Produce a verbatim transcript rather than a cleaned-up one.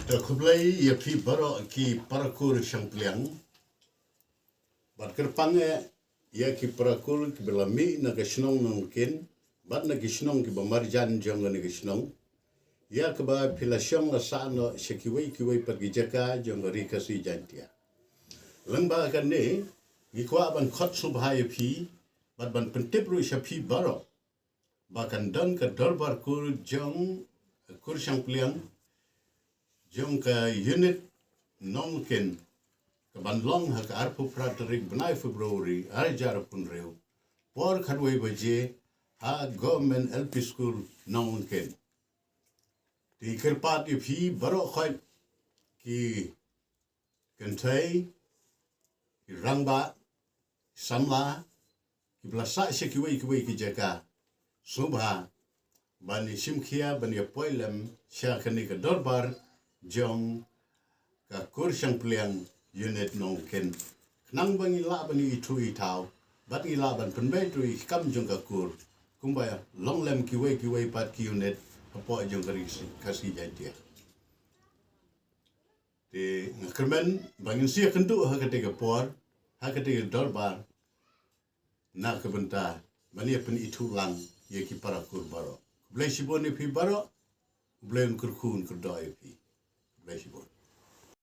Te khublei ïa phi baroh ki parakur shangpliang. Bad kyrpang eh ïa ki parakur kiba la mih na ka shnong Nongken bad na ki shnong kiba marjan jong kane ka shnong, ïa kaba phi la shong la sah noh sha kiwei kiwei pat ki jaka jong ka Ri Khasi Jaiñtia. Lyngba kane, ngi kwah ban khot sngewbha ïa phi bad ban pyntip ruh sha phi baroh ba kan don ka dorbar kur jong, kur shangpliang jong ka unit Nongken, ka ban long ha ka arphew phra tarik bnai February ar hajar arphew hynriew, por khatwei baje, ha Government L P School Nongken. Te kyrpad ïa phi baroh khoit, ki kynthei, ki rangbah, samla, kiba la sah sha kiwei kiwei ki jaka, sngewbha ban ïa shim khia ban ïa poi lem sha kane ka dorbar jong ka kur shangpliang unit Nongken, khnang ba ngi lah ban ïa ithuh ithaw bad ngi lah ban pynbeit ruh ïa ki kam jong ka kur, kumba long lem kiwei kiwei pat ki unit hapoh jong ka Ri Khasi Jaiñtia. Te nga kyrmen ba ngin sa ïakynduh ha katei ka por, ha katei ka dorbar, na ka bynta ban ïa pynithuh lang ïa ki parakur baroh. Khublei shibun ïa phi baroh. Khublei, un kyrkhu un kyrdoh ïa phi. Khublei shibun.